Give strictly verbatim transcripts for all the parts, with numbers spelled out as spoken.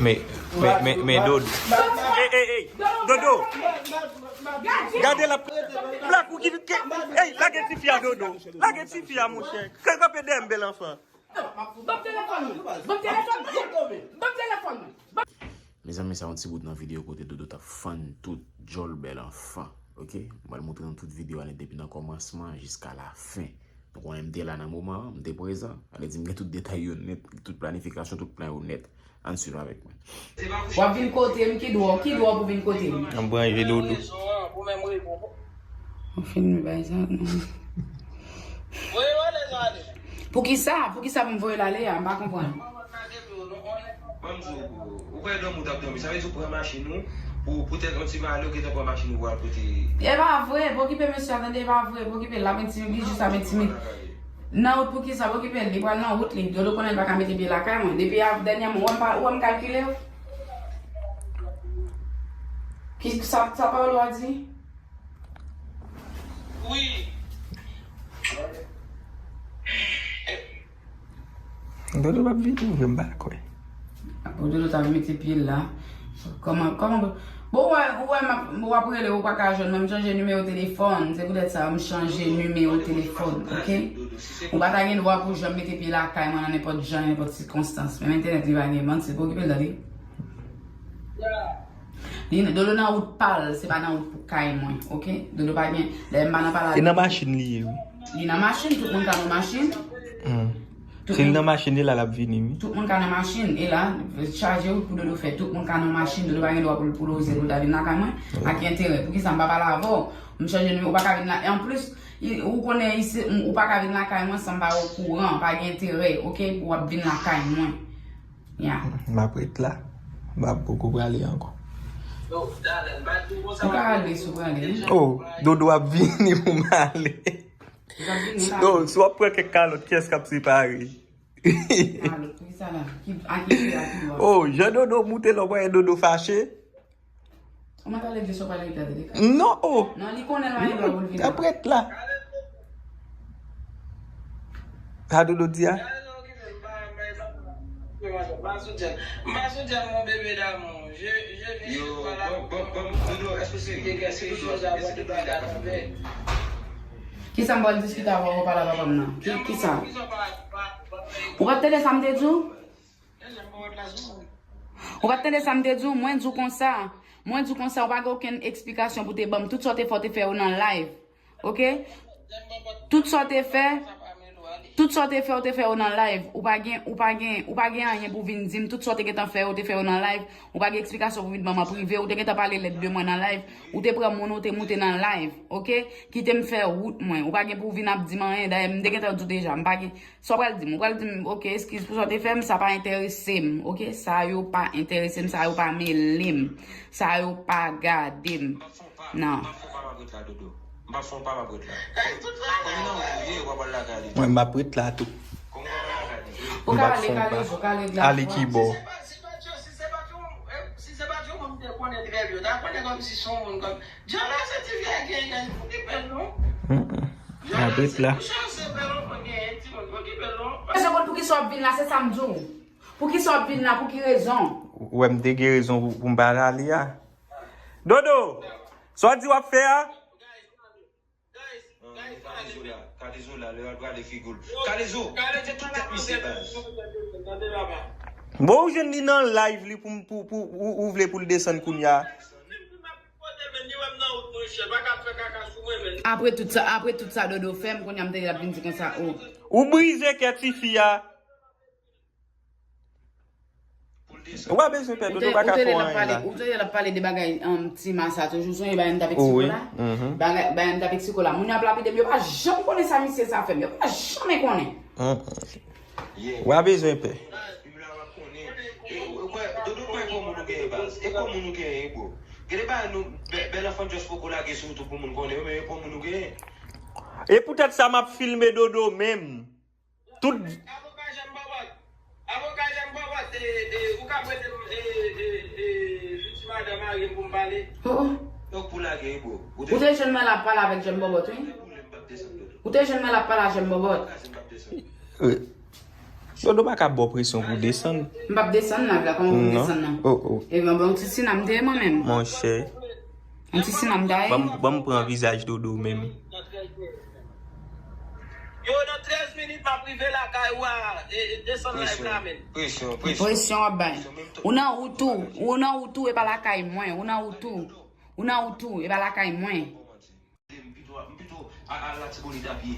Men, men, men, men, Dodo. Ey, ey, ey, Dodo. Gade la, Black ou ki, ki, ey, lage tifi a, Dodo. Lage tifi a, monchè. Kanpe dèyè m, bèl anfan. Ban m telefòn mwen. Ban m telefòn mwen. Ban m telefòn mwen. Mezanmi, sa yon ti bout nan videyo kote Dodo t ap fann tout djòl bèl anfan. Ok? M pral montre nou tout videyo a nèt depi nan kòmansman jiska lafen. Nou konnen m te la nan moman an, m te prezan. Sa vle di m gen tout detay yo nèt, tout planifikasyon, tout plan yo nèt. Ann swiv avèk mwen. W ap vin kote m, ki dwa, ki dwa pou vin kote m? An branje Dodo. Ou fin bay sa, non. Poukisa? Poukisa pou m voye l ale a? M pa konprann. Ban m di w, ou kwè dòmi w t ap dòmi. Sa vle di w pran machin ou, pou, poutèt yon ti malè, ou gentan pran machin ou pou al kote. E pa vre, pa okipe mesye a, tande, e pa vre, pa okipe l, l ap entimide, li jis ap entimide. Nan wout poukisa, pa okipe l, li pral nan wout li. Dodo konnen l pa ka mete pye lakay mwen. Depi a, dènyèman, ou wè m pa, ou wè m kalkile w? Ki sa, sa pawòl ou a di? Wi. Dodo p ap vini vre, m pa kwè. Bon, Dodo t ap mete pye l la. Kòman, kòman, bon, ou wè, ou wè, m ap, w ap rele, ou pa ka jwenn mwen, m chanje nimewo telefòn. Se poutèt sa, m chanje nimewo telefòn, ok? Ou pa ta gen dwa pou janm mete pye lakay mwen nan nenpòt jan, nenpòt sikonstans. Menm entènèt li pa gen, ban m di, pa okipe l, tande. Li, Dodo nan wout pa l, se pa nan wout pou kay mwen, ok? Dodo pa gen, lè m pa nan pale avè l. E nan machin li ye, wi. Li nan machin, tout moun ka nan machin. Hmm. Si l nan machin, e la l ap vini, wi. Tout moun ka nan machin, e la, chaje wout pou Dodo fè. Tout moun ka nan machin, Dodo pa gen dwa pou l, pou l oze, pou l ta vin lakay mwen. Ak enterè. Poukisa m pa pale avè w? M chanje nimewo, ou pa ka vin la. E anplis, i, ou konnen isi, ou pa ka vin lakay mwen san m pa okouran, pa gen enterè, ok, pou w ap vin lakay mwen. Ya. M ap ret la. M ap poko prale ankò. Ou ka ale si w prale, wi. Oh, Dodo ap vini pou m ale. Li ap vini la. Oh, si w ap pran kèk kalòt, kiyès k ap separe? Kalòt, poukisa la? Ki, a ki fè, a ki lwa? Oh, jan Dodo moute la, w pa wè Dodo fache? Ou mèt ale di sa w pale, gade li ka. Non, oh. Non, li konnen l pa gen dwa pou l vin la. Ap ret la. Sa Dodo di a? M pa sou djèl. M pa sou djèl, mon bébé d'amour. Je, je vis sur toi la. Bon, bon, bon, Dodo, èske se, èske Dodo, èske Dodo a dakò? Kisa m pral diskite avè w, pale a papa m nan? Ki, kisa? Ou pa t tande sa m te di w? Ou pa t tande sa m te di w? Mwen di w konsa. Mwen di w konsa, ou pa gen okenn eksplikasyon pou te ban m. Tout sa w te fè, w te fè yo nan live. Ok? Tout sa w te fè, tout sa w te fè, w te fè yo nan live. Ou pa gen, ou pa gen, ou pa gen anyen pou vin di m. Tout sa w te gentan fè, w te fè yo nan live. Ou pa gen eksplikasyon pou vin ban m an prive. Ou te gentan pale lèd de mwen nan live. Ou te pran moun, ou te moute nan live. Ok? Kite m fè wout mwen. Ou pa gen pou vin ap di m anyen. Dayè, m te gentan di w deja. M pa gen Sa w pral di m? Ou pral di m, ok, eskiz pou sa w te fè m, sa pa enterese m, ok? Sa yo pa enterese m, sa yo pa mele m, sa yo pa gade m. Non. Mwen, m ap ret la tou. M ap fon pa. Ale ki bò? Mm-mm. M ap ret la. Mwen se konn poukisa w ap vin la, se sa m di w. Poukisa w ap vin la, pou ki rezon? Ou wè m te gen rezon pou, pou m pa t ale a. Dodo, sa w di w ap fè a? Kalezo la, Kalezo la, lè al prale figi l. Kalezo, Kalezo tout tèt misye baz. Bon, ou jwenn li nan live li pou, pou, pou, ou, ou vle pou l desann kounye a. Apre tout sa, apre tout sa Dodo fè m, kounye a m tande l ap vin di konsa, oh. Ou brize kè tifi a. Ou pa bezwen pè, Dodo pa ka fè w anyen la. Ou tande l ap pale de bagay, um, ti ma sa toujou, sonje bagay m t ap eksplike w la. Bagay, bagay m t ap eksplike w la. Moun yo ap lapide m, yo pa janm konnen sa misye sa fè m. Yo pa janm konnen. Ou pa bezwen pè. Dodo kwè e kò moun ou genyen baz. E kò moun ou genyen, bro. Gen de bagay nou, bèl anfan just poko lage sou YouTube pou moun konnen yo, men e kò moun ou genyen. E poutèt sa m ap filme Dodo menm. Tout. Avoka Janm Bòbòt. Avoka Janm Bòbòt, e, e, ou ka prete m, e, e, e, fiti madan mari m pou m pale? Oh, oh. Donk pou lage, bro. Ou te jwenn mwen la pale avèk Janm Bòbòt, wi. Ou te jwenn mwen la pale a Janm Bòbòt. Wi. Dodo pa ka ba w presyon pou desann. M p ap desann live la, kòman pou m desann nan? Oh, oh. E ban m ti sinam te ye mwen menm. Monchè. Yon ti sinam ta ye. Ban m, ban m pran vizaj Dodo menm. Yo, nan trèz minit, m ap rive lakay ou a, e, e, desann live la, men. Presyon, presyon. Presyon w ap bay. Ou nan wout ou, ou nan wout ou, e pa lakay mwen, ou nan wout ou. Ou nan wout ou, e pa lakay mwen. M pito, m pito al, al Latibonit a pye.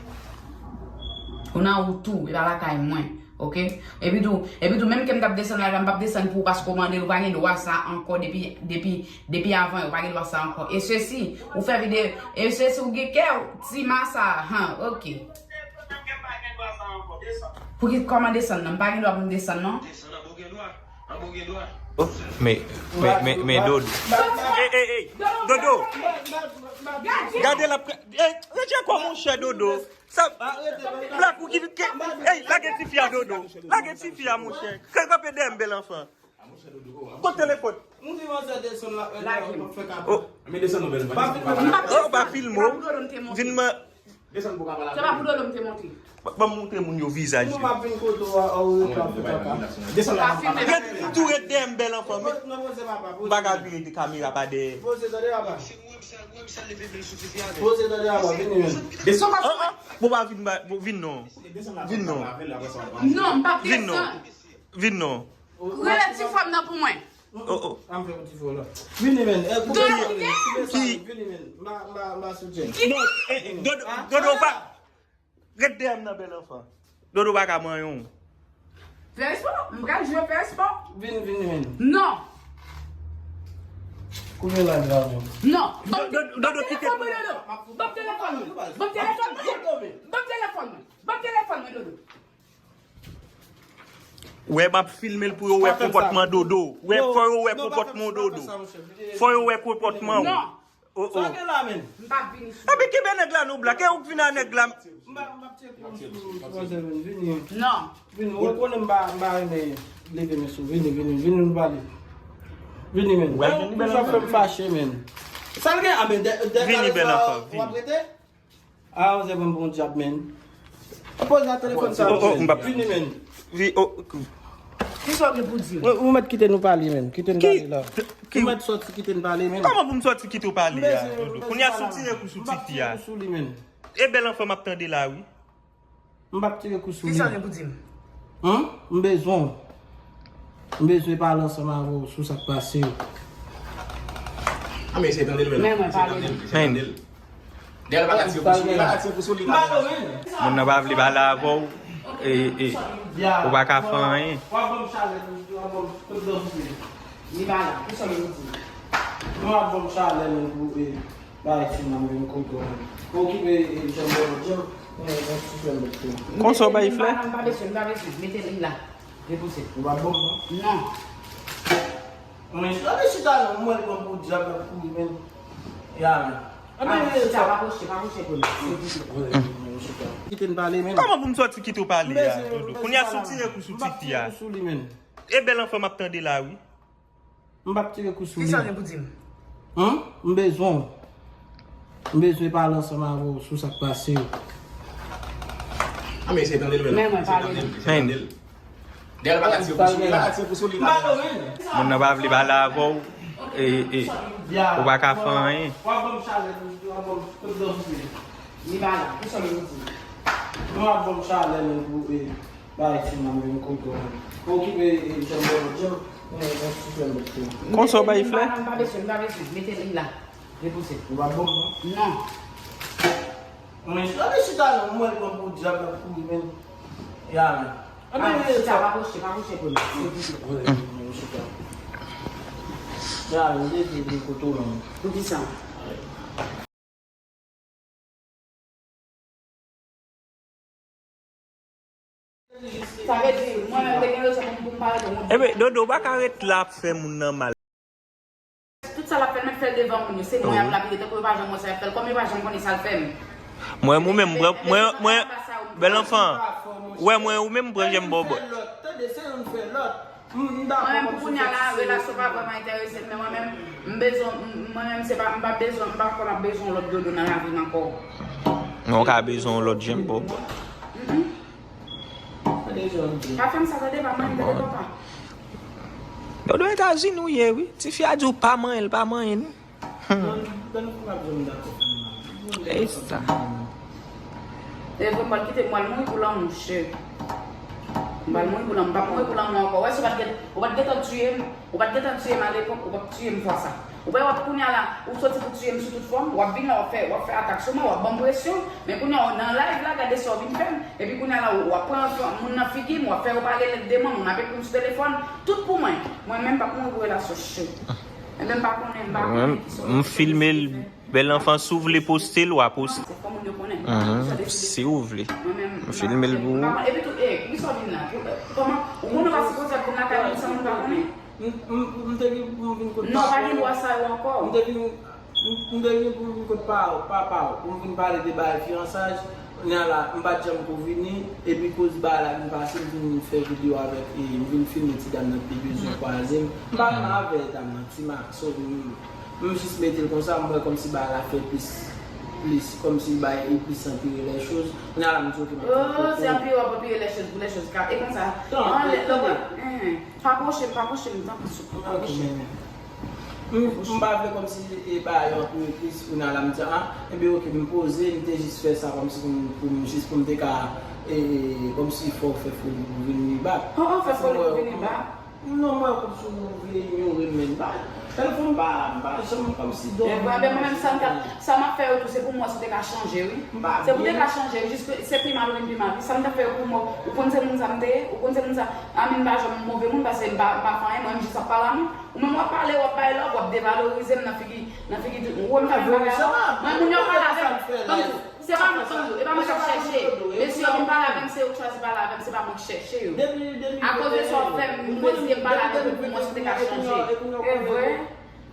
Ou nan wout ou, e pa lakay mwen, oke? Epi tou, epi tou, menm ke m t ap desann la, m p ap desann pou ou paske w mande l, ou pa gen dwa sa ankò depi, depi, depi avan, ou pa gen dwa sa ankò. E sesi, ou fè videyo, e sesi, ou gen kè, ti masa, han, oke. Pou ki, kòman desann nan? M pa gen dwa pou m desann, non? Desann nan, bon, gen dwa. Oh, men, men, men, men, Dodo. Ey, ey, ey, Dodo. Gade l ap, ey, rete kò monchè Dodo. Sa, blak ou ki, ke, ey, lage tifi a Dodo. Lage tifi a monchè. Kanpe dèyè m bèl anfan. Kot telefòn? Oh. Oh, pa filme w. Vin man. Se pa pou Dodo m te monte. Ban m montre moun yo vizaj yo. Ret, tou ret dèyè m bèl anfan. M pa ka vire de kamera pa dèyè. Poze, tande, papa. Poze, tande, papa. Vini, men. Desann, papa. Bon, pa vin, bon, vin non. Vin non. Non, m p ap desann. Vin non. Rele ti frè m nan pou mwen. Oh, oh. Vini, men. Vini, men. M ba, m ba, m ba soutyen. Non, eh, Dodo, Dodo pa. Ret dèyè m nan bèl anfan. Dodo pa ka manyen w. Fè espò. M pral jwe fè espò. Vini, vini, men. Non. Koupe la, bravo. Non. Dodo, Dodo, kite m. Ban m telefòn mwen. Ban m telefòn mwen. Ban m telefòn mwen. Ban m telefòn mwen, Dodo. Wè, m ap filme l pou yo wè konpòtman Dodo. Wè, fò yo wè konpòtman Dodo. Fò yo wè konpòtman w. Non. Oh, oh. Sa gen la, men? M p ap vini sou. Epi kenbe nèg la non, blak. E ou k vin a nèg la. M p ap, m p ap tcheke w sou, sou manzè, men. Vini. Non. Vini. Ou konnen m pa, m pa renmen leve men sou. Vini, vini, vini, nou pale. Vini, men. Wè, ou sa fè m fache, men. Sa l gen? A, men, dè, dè, vini, bèl anfan, vini. W ap rete? A, manzè pran bon djab, men. Poze a telefòn sa, oh, oh, m p ap vini, men. Vi, oh. Kisa w gen pou di m? Ou, ou mèt kite nou pale, men. Kite n pale la. Ou mèt sòti, kite n pale, men. Kòman pou m sòti, kite w pale a, Dodo? Kounye a sou tire kou sou tifi a. E bèl anfan m ap tande la, wi. M p ap tire kou sou li. Kisa w gen pou di m? Hum? M bezwen w. M bezwen pale ansanm avè w sou sa k pase yo. A, men se tande l, men. Men mwen pale. Dèyè l pa ka tire kou sou li, pa ka tire kou sou li. Moun nan pa vle pale avè w, e, e, ou pa ka fè anyen. W ap ban m chalè, w ap ban m, kote dòmi ye? Li pa la, kisa l di? Nou ap ban m chalè, men, pou, e, bay ti nan men kote w. Okipe, e, janm bò lòt janm, e, yon ti frè m. Konsa w bay flè? M pa bezwen, m pa bezwen, mete li la. Repoze. Ou pa bon, non? Non. Mwen, ale chita non, mwen pran pou dyab la kouri, men. Ya, men. Ah, chita, pa pwoche, pa pwoche pou li. Kite n pale, men. Kòman pou m sòti kite w pale a, Dodo? Kounye a sou tire kou sou tifi a. E bèl anfan m ap tande la, wi. M p ap tire kou sou li. Kisa w gen pou di m? Hum? M bezwen w. M bezwen pale ansanm avè w sou sa k pase yo. A, men se tande l, men. Men mwen pale. Dèyè l pa ka tire kou sou li, pa ka tire kou sou li. Moun nan pa vle pale avè w, e, e, ou pa ka fè anyen. W ap ban m chalè, w ap ban m, w ap ban m, kote dòmi ye? Li pa la, kisa w gen pou di m? Nou ap ban m chalè, men, pou, e, bay ti nan men kote w. Okipe, e, janm bò lòt janm, e, yon ti frè m. Konsa w bay flè? M pa bezwen, m pa bezwen. Mete li la. Repoze. Ou pa bon, non? Non. Mwen, ale chita non, mwen pran pou dyab la kouri, men. Ya, men. Ah, chita, pa pwoche, pa pwoche pou li. Ya, men, leve, leve kote w, men. Poukisa? Sa vle di, mwen menm te gen rezon pou m, pou m pa rete moun. Ebyen, Dodo, ou pa ka ret la ap fè moun nan mal. Tout sa l ap fè l, mèt fè l devan moun yo. Se mwen y ap lapide, tankou yo pa janm wè sa y ap fè l, kòm yo pa janm konnen sa l fè m. Mwen, ou menm, mwen, mwen, mwen, bèl anfan. Wè, mwen, ou menm, pran jèm bò bò. Tande, se youn fè lòt. Mwen menm, pou kounye a la, relasyon pa vrèman enterese m, men mwen menm, m bezwen, m, mwen menm, se pa, m pa bezwen, m pa kwè m ap bezwen yon lòt Dodo nan lavi m ankò. Men w ka bezwen yon lòt Jembo. Mm-mm. Pa fè m sa, tande, pa manyen m, tande, papa. Dodo, Etazini ou ye, wi. Tifi a di w pa manyen l, pa manyen l. Hmm. E sa. E vre, m pral kite m pral mouri pou lanmou, cheri. M pral mouri pou lanmou, m p ap mouri pou lanmou ankò. Wè, si w pa t gen, ou pa t gentan tiye m, ou pa t gentan tiye m alepòk, ou p ap tiye m fwa sa. Ou wè, w ap kounye a la, ou soti pou tiye m sou tout fòm, w ap vin la, w ap fè, w ap fè atak sou mwen, w ap ban m presyon, men kounye a, nan live la, gade sa w vin fè m, epi kounye a la, w ap pran moun nan figi m, w ap fè yo pale lèt de mwen, moun ap ekri m sou telefòn, tout pou mwen. Mwen menm, m p ap mouri pou relasyon, cheri. Ebyen, m pa konnen, m pa konnen ki sòti. M filme l, bèl anfan, si w vle poste l, w a poste. Se fò moun yo konnen. Mhm. Si w vle. Mwen menm, m filme l pou ou. Epi tou, e, poukisa w vin la? Kòman? Ou konnen w pa sipoze ap vin lakay moun san moun pa konnen? M, m, m te gen pou m vin kot papa w. Non, pa gen dwa sa yo ankò. M te vin, m, m te gen pou m vin kot pa, papa w, pou m vin pale de bagay fiyansaj. Kounye a la, m pa t janm ko vini, epi koz bagay la vin pase, m vin fè videyo avèk, e, m vin filme ti dam nan ki te bezwen kwaze m. M pa renmen avè dam nan, ti Maxo, m, m jis mete l konsa, m wè kòmsi bagay la fè plis, plis, kòmsi bagay e plis anpire lè choz. Kounye a la, m di, "Ok, m ap fè koko." Oh, se anpire w ap anpire lè choz pou lè choz ka. E konsa, anlè, lè w pa, pa pwoche m, pa pwoche m, tanpri, souple, pa pwoche m. M, m pa vle kòmsi e bagay yo anpire plis, kounye a la m di, ah, enben, ok, m poze, m te jis fè sa kòmsi pou m, pou m, jis pou m te ka, e, e, kòmsi fè w fè foli pou vin li bak. Oh, oh, fè foli pou vin li bak. Non, mwen kòmsi ou vle inyore m, men m pa, telefòn m pa, m pa janm kòmsi dòmi. Ebyen, mwen menm, sa m t ap, sa m ap fè yo tou, se pou mwen si w te ka chanje, wi. Se pou w te ka chanje, wi, jis se pi mal ou vin pi mal, wi. Sa m t ap fè yo pou mwen, ou konn se moun sa m te ye, ou konn se moun sa, a mi m pa janm move moun, paske m pa, m pa fè anyen, mwen, m jis ap pale a moun. Ou menm w ap pale, w ap bay love, w ap devalorize m nan figi, nan figi tout moun. Ou wè m fè menm bagay la? Mwen, moun yo pale avè m. Ban m di w, se pa mwen, ban m di w, e pa mwen k ap chèche. Mesye yo vin pale avè m, se yo k chwazi pale avè m, se pa mwen k chèche yo. Akoz de sa w ap fè m, m reziye m pale avè w pou mwen si w te ka chanje. E vre?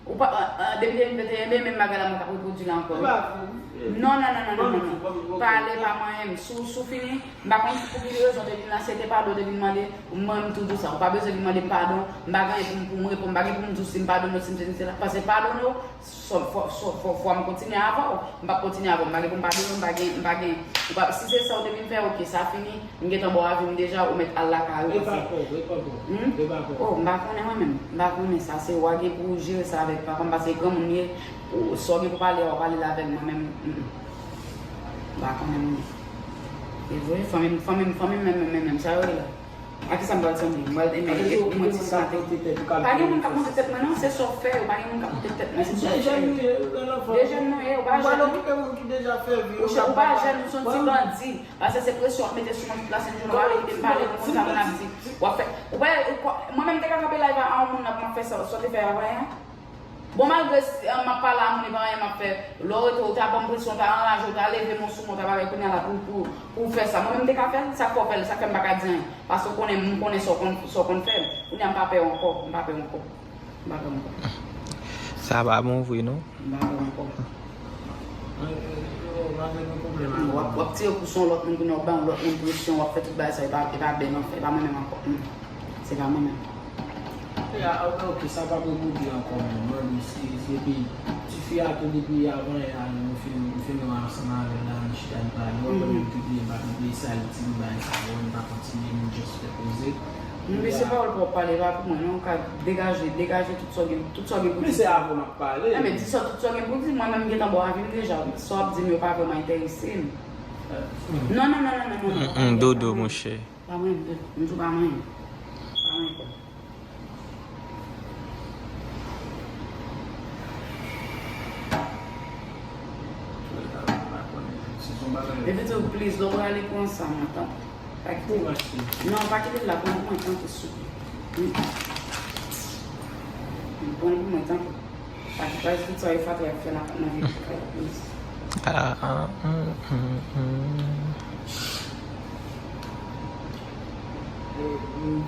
Ou pa, an, an, depi de mil venteyen, men menm bagay la mwen k ap repwodui la ankò, wi. Non, non, non, non, non, non, non. Pale pa manyen m. Si w, si w fini, m pa konn pou ki rezon w te vin la, se te padon w te vin mande, mwen m tou di w sa. Ou pa bezwen vin mande m padon, m pa gen anyen pou m, pou m reponn, m pa gen pou m di w si m padone w, si m sesi, si m sela. Paske padone w, fò, fò, fò, fò, fò m kontinye avè w. M p ap kontinye avè w, m pa gen pou m padone w, m pa gen, m pa gen, ou pa, si se sa w te vin fè, ok, sa fini. M gentan ba w avi m deja, ou mèt al lakay ou. E pa kò w, e pa kò w. Hmm? E pa kò w. Oh, m pa konnen mwen menm. M pa konnen sa. Se ou a gen pou w jere sa avèk papa m, paske granmoun li ye. Ou, sa w gen pou pale a, w pale l avè l, mwen menm, mm, mm. M pa konnen mwen. E vre, fanmi m, fanmi m, fanmi m menm, menm, menm, menm, sa yo ye la. A kisa m pral sanble? M pral, e, men, e, mwen ti sa. Pa gen moun k ap monte tèt mwen, non, se sa w fè, yo, pa gen moun k ap monte tèt mwen, se sa w fè. De jèn nou ye, ou pa jèn, non? De jèn nou ye, ou pa jèn, non? Ou pa jèn, ou se yon ti bandi. Paske se presyon w ap mete sou mwen tout lasent jounen, w pa vle kite m pale, konn sa moun ap di. W ap fè, ou wè, ou kwè, mwen menm m te ka kanpe live a yon moun nan pou m ap fè sa, sa w te fè a pa anyen. Bon, malgre, eh, m ap pale a moun, e pa anyen m ap fè. Lè w rete, ou ta ban m presyon, ou ta anraje, ou ta leve men w sou mwen, ou ta bagay kounye a la pou, pou, pou w fè sa. Mwen menm m te ka fè l, sa k fè w fè l, sa k fè m pa ka di anyen. Paske w konnen, m konnen sa w konn, sa w konn fè. Kounye a m pa pè w ankò, m pa pè w ankò. M pa pè w ankò. Sa pa bon vre, non? M pa pè w ankò. W ap, w ap tire kou sou yon lòt moun, kounye a w ap bay yon lòt moun presyon, w ap fè tout bagay sa, e pa, e pa bèl anfè, e pa mwen menm ankò. Hmm. Se pa mwen menm. Ya, ok, ok, sa p ap repwodui ankò, non. Mwen, si, si, epi, tifi a tou, depi avan yè a, nou fin, nou fin ansanm avè l la, nou chita, nou pale, w ap wè menm tou byen, m pa tou byen sa l di m, bagay sa, bon, m pa kontinye, m just fè koze. Men se pawòl pa w pale, pa pou mwen, non, w ka degaje, degaje tout sa w gen, tout sa w gen pou di. Men se avè w m ap pale. Enben, di sa, tout sa w gen pou di, mwen menm, m gentan ba w avi m deja, wi. Sa w ap di m yo pa vrèman enterese m. Non, non, non, non, non, non, non, non, non, non, non, non. Dodo, monchè. Pa mwen, m di w pa mwen. Pa mwen, kò. Epi tou, please, lè w prale pran sa, mwen, tanpri. Pa kite l. Non, pa kite l la, pran pou mwen, tanpri, souple. Wi. Pran pou mwen, tanpri. Pa kite, pa kite tout sa yo fatra ap fè nan, nan vi kay la, please. Ah, ah, mm, mm, mm. E, m, m,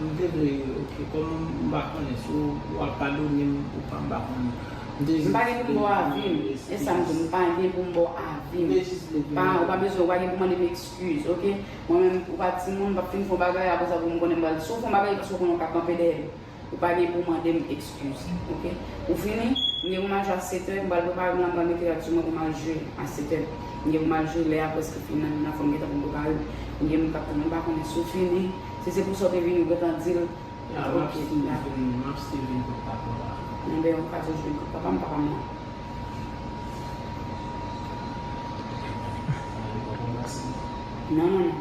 m te vle, ok, kòm m pa konnen si w, w ap padone m ou pa, m pa konnen. M te jis vle. M pa gen pou m ba w avi m. E sa m di w, m pa gen pou m ba w avi m. M te jis vle vini. Pa, ou pa bezwen, ou pa gen pou mande m ekskiz, ok? Mwen menm, ou pa timoun, m p ap fin fè yon bagay, apre sa pou m konnen m pral. Si w fè yon bagay, paske w konnen w ka kanpe dèyè m. Ou pa gen pou mande m ekskiz, oke? Ou fini? M gen pou m al jwe a sèt è, m pral prepare m la, m pral mete rad sou mwen pou m al jwe a sèt è. M gen pou m al jwe, lè a prèske fin nan, nan fò m gentan pou m prepare m. M gen moun k ap tann mwen, m pa konnen si w fini. Si se pou sa w te vini, ou gentan di l. Ya, m ap still vin, m ap still vin kot papa w la. Enben, ou ka toujou vin kot papa m, papa m nan. Non, non, non.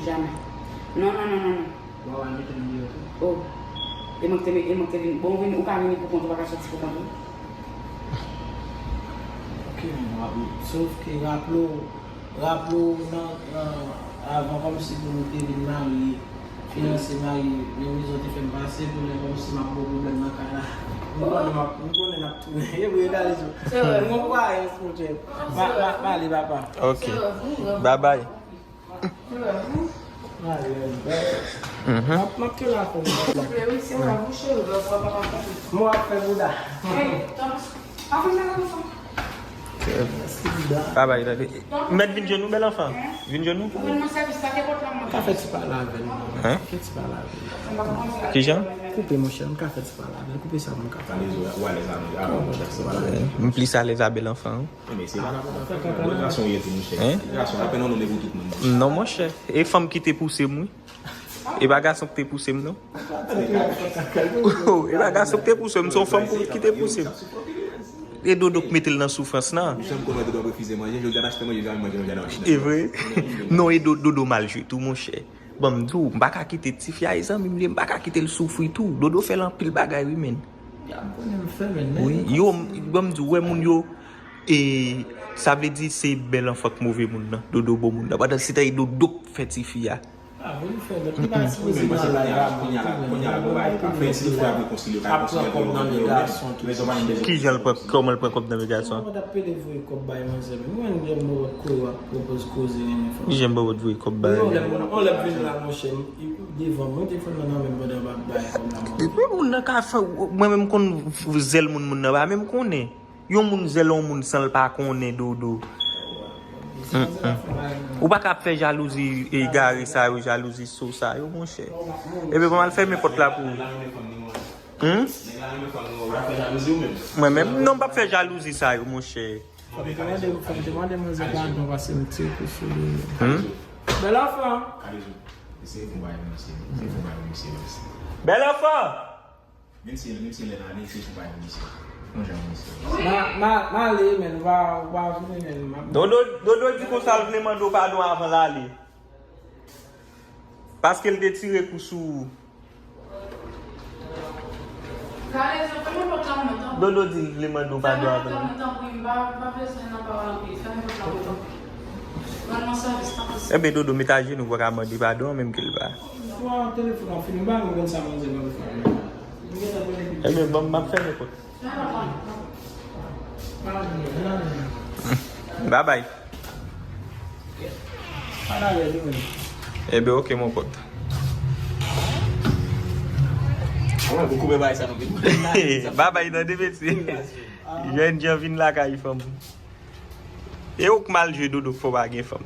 Jamè. Non, non, non, non, non. Wa, wa, mete m deyò tou. Oh. E mwen ki te, e mwen ki te vin. Bon, ou vin, ou ka vini pou kont ou, ou pa ka soti pou kont ou. Ok, mwen, wa, wi. Sof ke raple w, raple w nan, nan, avan kòmsi pou nou te vin marye, fiyanse, marye, men rezon te fè m pase pou lè kòmsi m ap bon pwoblèm nan kay la. M konnen m ap, m konnen n ap tounen. E vre, gade sou. Se vre. M gon kwayans, monchè. M a, m a, m ale, papa. Ok. Se vre. Bye bye. Mhm. Mwen ap fè bouda. Bye bye, tande. Mèt vin jwenn nou, bèl anfan. Vin jwenn nou. Ka fè ti pale avè l. Hein? Fè ti pale avè l. Kijan? Koupe, monchè, m ka fè ti pale avè l. Koupe sa pou m ka pale. M plis alèz a bèl anfan, wi. Enben, se pa rapò nan fanmi, mwen gason ye tou, monchè. Hein? Gason, apèn yon nonm e pou tout moun, monchè. Non, monchè. E fanm ki te pouse m, wi. E pa gason ki te pouse m, non. Oh, e pa gason ki te pouse m, se yon fanm pou, ki te pouse m. E Dodo k mete l nan soufrans lan. Janm konnen Dodo ap refize manje, jodi a n achte manje, jodi a manje nan machin. E vre? Non, e Do-, Dodo mal jwe tou, monchè. Ban m di w, m pa ka kite tifi a, e zanmi m li ye, m pa ka kite l soufri tou. Dodo fè l anpil bagay, wi, menn. Ya, m konnen m fè, menn. Wi, yo, ban m di w, wè moun yo, e, sa vle di se bèl anfan k move moun nan, Dodo bon moun nan. Pandan se tan e Dodo k fè tifi a. Ah, vin fè, men li pa sipoze nan live la, mwen, tou, men. Ap pran kòb nan men gason, tou. Kijan l pran, kòman l pran kòb nan men gason? Mwen t ap pede voye kòb bay manzè, men mwen, Jembo ap pwopoze koze, renmen fanm. Jembo ap voye kòb bay. Yon lè, yon lè vin la, monchè, devan mwen, telefòn nan nan men m pandan m ap bay kòb la, mwen. Epi moun nan ka fè, mwen menm konn zèl moun, moun nan pa menm konnen. Yon moun zèl yon moun san l pa konnen, Dodo. Mm, mm. Ou pa ka ap fè jalouzi egare sa yo, jalouzi so sa yo, monchè. Ebyen, bon, m al fèmen pòt la pou ou. Hmm? Mwen menm, non, m p ap fè jalouzi sa yo, monchè. Fò m te mande, fò m te mande manzè padon paske m tire kou sou li. Hmm? Bèl anfan! Bèl anfan! Menm si, menm si lè nan ane, se pou bay pou misye. Yon jan misye. Ma, ma, ma ale, men, ou pa, ou pa vini, men, ma. Dodo, Dodo di konsa l vle mande w padon avan l ale. Paske l te tire kou sou ou. Dodo di l vle mande w padon avan l. Ebyen, Dodo, met ajenou, w pa ka mande padon an, menm ke l pa. Ebyen, bon, m ap fèmen pòt. Bye bye. Ebyen, ok, mon pote. Bye bye, tande, mesye. Jèn jan vin lakay fanm. E ou k mal jwe, Dodo, k fè w pa gen fanm.